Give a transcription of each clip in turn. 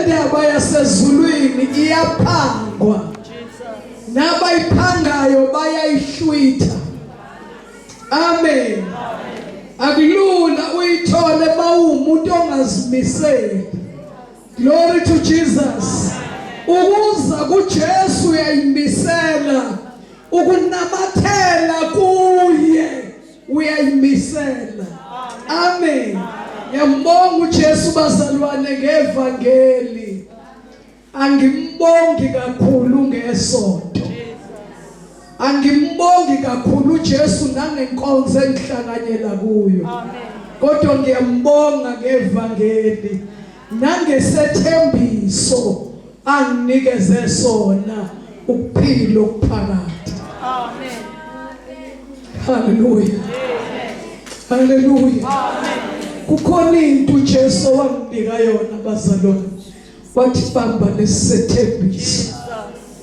Le ndaba yasezulwini iyaphangwa. Nabayiphangayo bayayihlwitha. Amen. Akulula uyithole mawumuntu ongazimiseli. Glory to Jesus. Ukuza kuJesu uyayimisela ukunamathela kuye uyayimisela. Amen. Ngiyambonga uJesu bazalwane ngevangeli. Angimbongi kakhulu ngesonto. Angimbongi kakhulu uJesu nangenkonzo engihlanganyela kuyo. Kodwa ngiyambonga ngevangeli nangesethembiso anginikeze sona ukuphila okuphakade. Amen. Haleluya. Haleluya. Amen. Kukhona into uJesu wanginika yona bazalwane. Wathi bamba lesethembiso.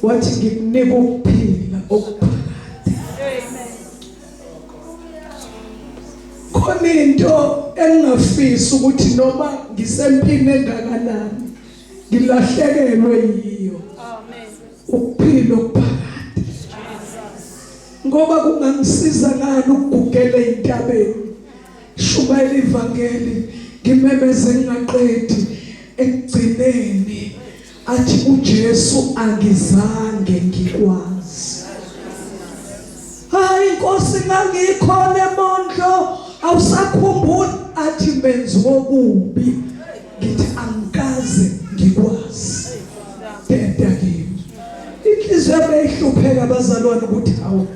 Wathi ngikunika ukuphila okuphakade. Amen. Khona into engingafisi ukuthi noma ngisempini engakanani ngilahlekelwe yiyo. Amen. Ukuphila okuphakade. Ngoba kungangisiza ngani ukugugela entabeni Shumayela ivangeli ngimemeze ngingaqedi ekugcineni athi uJesu angizange ngikwazi. Hayi Nkosi ngangikhona emondlo awusakhumbuli athi menzi wokubi ngithi angikaze ngikwazi. Deda kimi. Inhliziyo yami ihlupheka bazalwane ukuthi hawu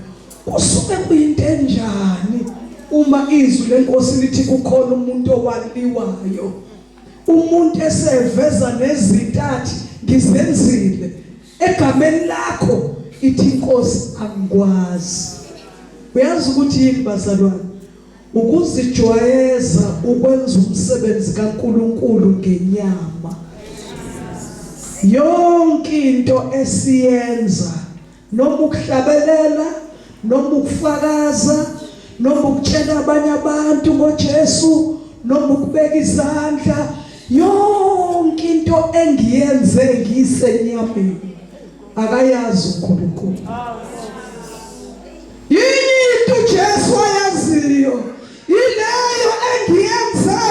Kusuke kuyinto enjani uma izwi lenkosi lithi kukhona umuntu owaliwayo umuntu eseveza nezinto athi ngizenzile egameni lakho ithi inkosi angikwazi uyazi ukuthi yini bazalwane ukuzijwayeza ukwenza umsebenzi kaNkuluNkulu ngenyama yonke into esiyenza noma ukuhlabelela noma ukufakaza noma ukutshela abanye abantu ngoJesu noma ukubeka izandla yonke into engiyenze ngisenyameni akayazi uNkulunkulu yini into uJesu ayaziyo Yileyo engiyenze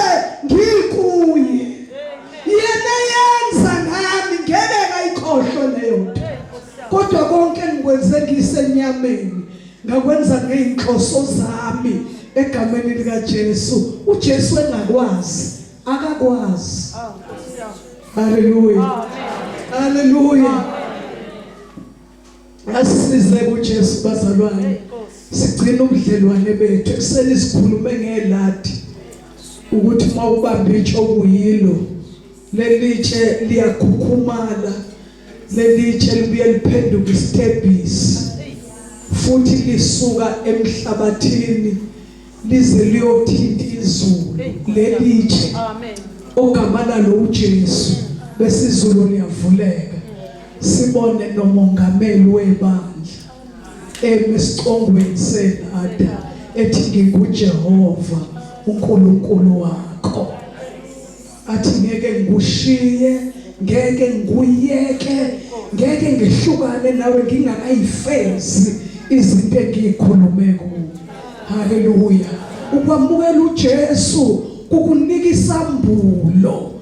ngikuye. Yena yenza ngami ngeke ngayikhohlwe leyo nto. Kodwa konke engikwenze ngisenyameni ngakwenza ngeyinhloso zami egameni likaJesu. uJesu engakwazi akakwazi. Haleluya. Haleluya. Asisize kuJesu bazalwane. Sigcina ubudlelwane bethu ekuseni sikhulume ngeladi ukuthi uma ubamba itshe okuyilo lelitshe liyakhukhumala lelitshe libuye liphenduke isitebhisi futhi lisuka emhlabathini lize liyothinta izulu lelitshe ogama lalo uJesu bese izulu liyavuleka sibone nomongameli webandla emi esicongweni selada ethi nginguJehova uNkulunkulu wakho athi ngeke ngikushiye ngeke ngikuyeke ngeke ngehlukane nawe ngingakayifezi izinto engiyikhulume kuwe haleluya ukwamukela uJesu kukunika isambulo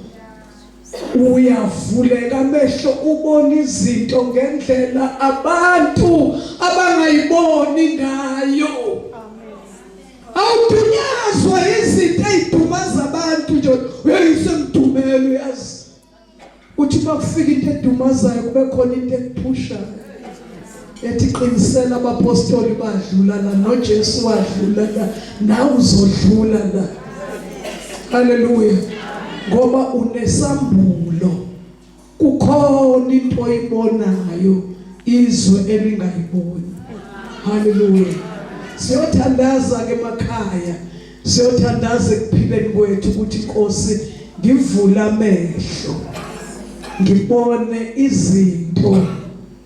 Uyavuleka amehlo ubona izinto ngendlela abantu abangayiboni ngayo. Awudunyazwa izinto ezidumaza abantu nje uyayise ngidumele uyazi. Uthi uma kufika into edumazayo kube khona into ekuphushayo. Ethi qinisela abapostoli badlula la noJesu wadlula la nawe uzodlula la. Haleluya. Ngoba unesambulo kukhona into oyibonayo izwe elingayiboni. Haleluya. Siyothandaza ke emakhaya. Siyothandaza ekuphileni kwethu ukuthi Nkosi ngivula amehlo ngibone izinto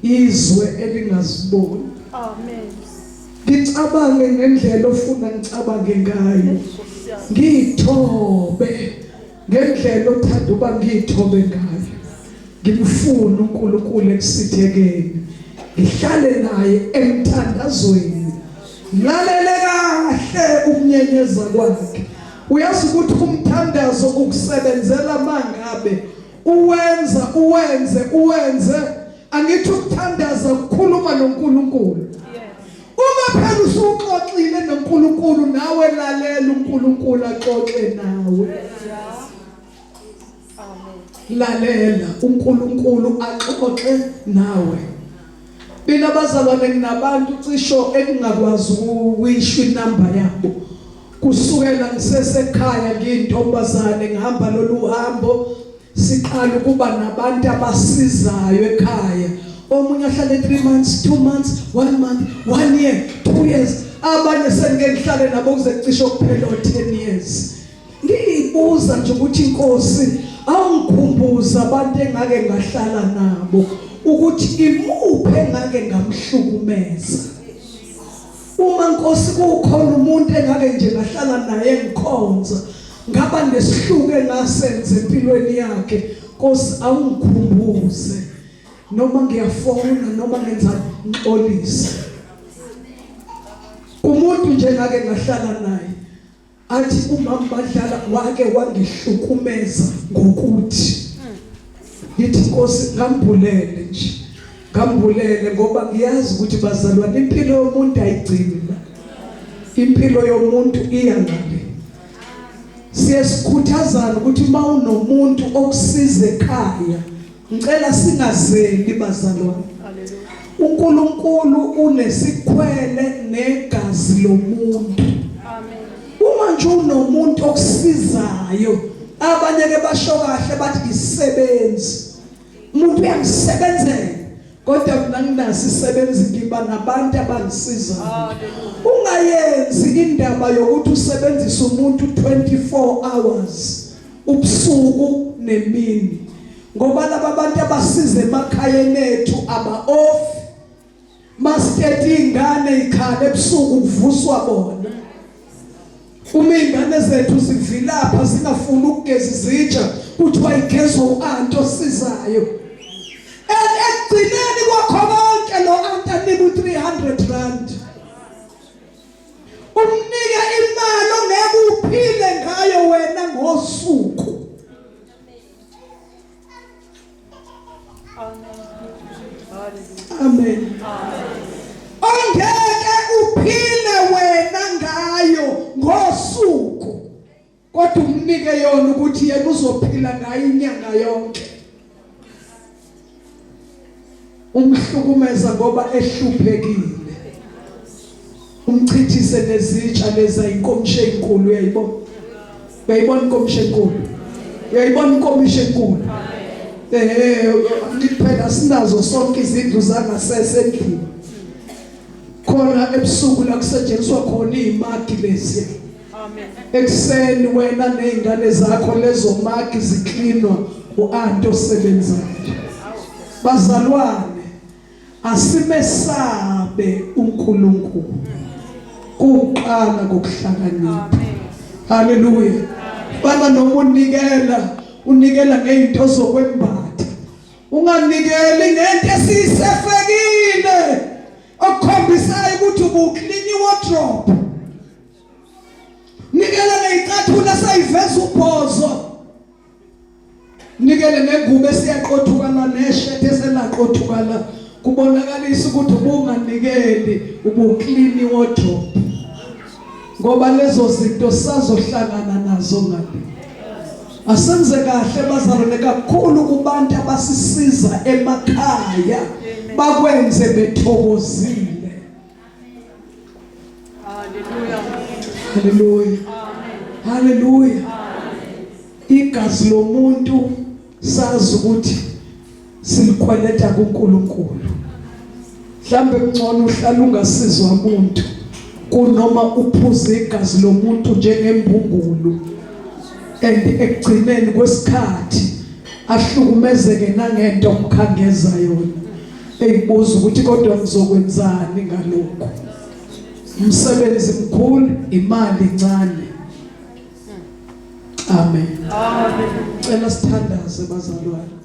izwe elingaziboni. Amen. Ngicabange ngendlela ofuna ngicabange ngayo. Ngithobe ngendlela othanda uba ngithobe ngayo. Ngimfuna uNkulunkulu ekusithekeni. Ngihlale naye emthandazweni. Lalele kahle ukunyenyeza kwakhe. Uyazi ukuthi umthandazo ukusebenzela mangabe uwenza uwenze uwenze angithi ukuthandaza ukukhuluma noNkulunkulu. Uma phela usuxoxile noNkulunkulu nawe lalela uNkulunkulu axoxe nawe. Lalela uNkulunkulu axoxe nawe. Mina bazalwane nginabantu cisho engingakwazi ukuyisho inamba yabo. Kusukela ngisesekhaya ngiyintombazane ngihamba lolu hambo siqala ukuba nabantu abasizayo ekhaya. Omunye ahlale 3 months, 2 months, 1 month, 1 year, 2 years. Abanye sengike ngihlale nabo kuze kucishe kuphela 10 years. Ngiyibuza nje ukuthi inkosi awungikhumbuza abantu engake ngahlala nabo ukuthi imuphi engake ngamhlukumeza. Uma Nkosi kukhona umuntu engake nje ngahlala naye ngikhonza ngaba nesihluku engasenza empilweni yakhe Nkosi awungikhumbuze noma ngiyafona noma ngenza ngixolise umuntu nje ngake ngahlala naye athi umama badlala wake wangihlukumeza ngokuthi ngithi Nkosi ngambulele nje ngambulele ngoba ngiyazi ukuthi bazalwane impilo yomuntu ayigcini la impilo yomuntu iya ngale siye sikhuthazana ukuthi uma unomuntu okusiza ekhaya ngicela singazeli bazalwane uNkulunkulu unesikhwele negazi lomuntu amen uma nje unomuntu okusizayo abanye ke basho kahle bathi isebenzi umuntu uyangisebenzela kodwa mina nginaso isebenzi ngiba nabantu abangisizayo ungayenzi indaba yokuthi usebenzise umuntu 24 hours ubusuku nemini ngoba laba bantu abasiza emakhayeni ethu aba off masiteti ingane ikhala ebusuku kuvuswa bona uma ingane zethu zivilapha zingafuni ukugeza izitsha kuthiwa igezwa uanti osizayo and ekugcineni kwakho konke lo anti anika u-300 rand umnike imali ongeke uphile ngayo wena ngosuku Amen. Ongeke uphile wena ngayo ngosuku. Kodwa umnike yona ukuthi yena uzophila ngayo inyanga yonke. Umhlukumeza ngoba ehluphekile. Umchithise nezitsha leza inkomishe enkulu uyayibona. Uyayibona inkomishe enkulu. Uyayibona inkomishe enkulu. Eh phela sinazo sonke izindlu zangasese endlini. Khona ebusuku la kusetshenziswa khona izimagi lezi. Amen. Ekuseni wena nezingane zakho lezo magi ziklinwa uanti osebenzayo. Bazalwane asimesabe uNkulunkulu. Kuqala kokuhlakanipha. Haleluya. Bana noma unikela unikela ngezinto zokwembatha. Unganikeli ngento esiyisefekile okukhombisayo ukuthi ubuclean wardrobe. Nikela ngeyicathulo esayiveza ubhozo. Nikele ngengubo esiyaqothukana neshet eselaqothukana kubonakalisa ukuthi ubunganikeli ubuclean wardrobe. Ngoba lezo zinto sazohlangana nazo ngale. Asenze kahle bazalwane kakhulu kubantu abasisiza emakhaya bakwenze bethokozile. Hallelujah. Hallelujah. Hallelujah. Igazi lomuntu sazi ukuthi silikhweleta kuNkulunkulu. Mhlambe kungcono uhlala ungasizwa umuntu kunoma uphuze igazi lomuntu njengembungulu and ekugcineni kwesikhathi ahlukumezeke nangento omkhangeza yona. Eyibuza ukuthi kodwa ngizokwenzani ngalokhu. Umsebenzi mkhulu, imali incane. Amen. Amen. Cela sithandaze bazalwane.